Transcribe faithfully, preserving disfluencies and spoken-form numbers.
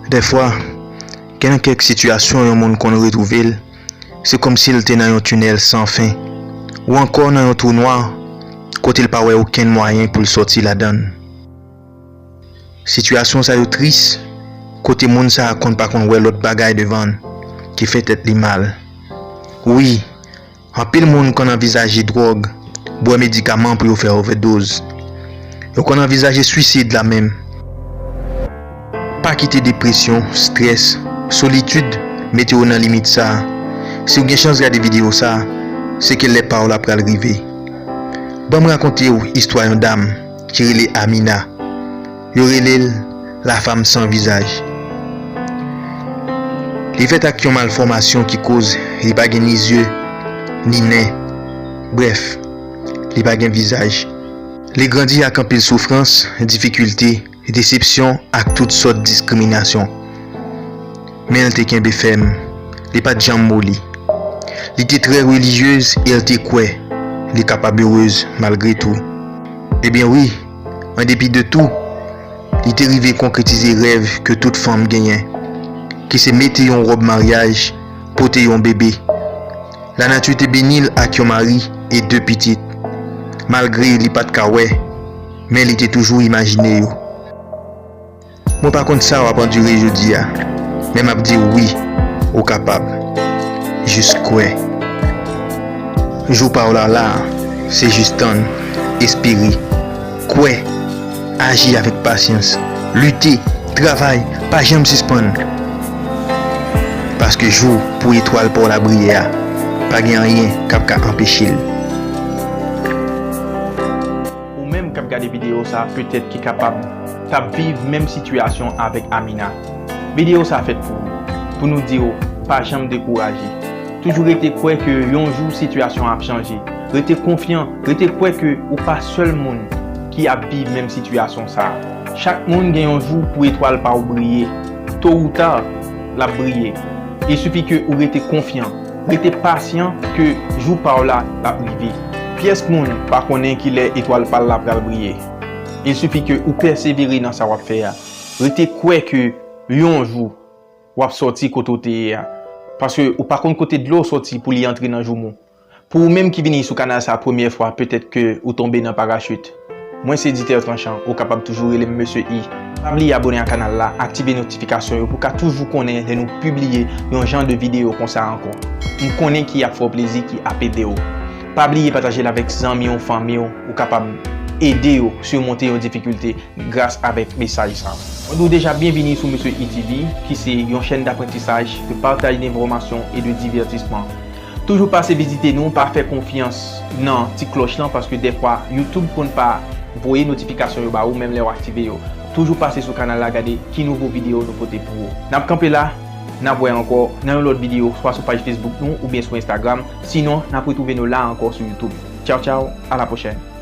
Dèfwa, gen nan kèk sitiyasyon yon moun konn retwouve l, se kòmsi l te nan yon tinèl san fen, ou ankò nan yon twou nwa kote l pa wè okenn mwayen pou l sòti ladan l. Sitiyasyon sa yo tris, kote moun sa a konn pa konn wè lòt bagay devan l ki fè tèt li mal. Wi, anpil moun konn anvizaje dwòg, bwè medikaman pou yo fè ovèdoz. Yo konn anvizaje swisid la menm. Pa kite depresyon, estrès, solitid mete w nan limit sa a. Si w gen chans gade videyo sa a, se ke lè pa w la pral rive. Ban m rakonte w istwa yon dam ki rele Amina. Yo rele l la femme sans visage. Li fèt ak yon malfòmasyon ki koz li pa gen ni zye, ni nen. Brèf, li pa gen vizaj. Li grandi ak anpil soufrans, difikilte, desepsyon ak tout sòt diskriminasyon. Men l te kenbe fèm, li pa t janm moli. Li te trè relijyez e l te kwè li kapab erez malgre tou. Ebyen wi, an depi de tou, li te rive konkretize rèv ke tout fanm genyen, ki se mete yon wòb maryaj, pote yon bebe. Lanati te beni l ak yon mari e de pitit. Malgre li pa t ka wè, men li te toujou imajine yo. Mwen pa konn sa w ap andire jodi a, men m ap di w wi, ou kapab. Jis kwè. Jou pa w la la, se jis tann, espere, kwè, aji avèk pasyans, lite, travay, pa janm sispann. Paske jou pou etwal pa w la briye a, pa gen anyen k ap ka anpeche l. Ou menm k ap gade videyo sa a petèt ki kapab t ap viv menm sitiyasyon avèk Amina. Videyo sa a fèt pou ou, pou nou di w pa janm dekouraje. Toujou rete kwè ke yon jou sitiyasyon an ap chanje. Rete konfyan, rete kwè ke ou pa sèl moun ki ap viv menm sitiyasyon sa a. Chak moun gen yon jou pou etwal pa w briye. To ou ta, l ap briye. Il sifi ke ou rete konfyan. Rete pasyan ke jou pa w la ap rive. Pyès moun pa konnen kilè etwal pa l la pral briye. Il sifi ke ou pèsevere nan sa w ap fè a. Rete kwè ke yon jou w ap sòti kote w te ye a. Paske ou pa konn kote dlo sòti pou li antre nan joumou. Pou ou menm ki vini sou kanal sa premyè fwa, petèt ke ou tonbe nan parachit. Mwen se Dieter Tranchant, ou kapab toujou rele m Mesye I. Pa bliye abòne ak kanal la, aktive notifikasyon yo pou w ka toujou konnen lè nou pibliye yon jan de videyo konsa ankò. M konnen ki ap fè w plezi, ki ap ede w. Pa bliye pataje l avèk zanmi w, fanmi w, ou kapab ede yo simonte yon difikilte gras avèk mesaj sa. Mwen di w deja byenvini sou Mesye I T V, ki se yon chèn daprantisaj, de pataj enfòmasyon e de divètisman. Toujou pase vizite nou, pa fè konfyans nan ti klòch lan, paske dèfwa YouTube konn pa voye notifikasyon yo ba ou, menm lè w aktive yo. Toujou pase sou kanal la, gade ki nouvo videyo nou pote pou ou. N ap kanpe la, n ap wè ankò nan yon lòt videyo, swa sou paj Facebook nou oubyen sou Instagram. Sinon, n ap retwouve nou la ankò sou YouTube. Tchaw, tchaw, a la pwochèn.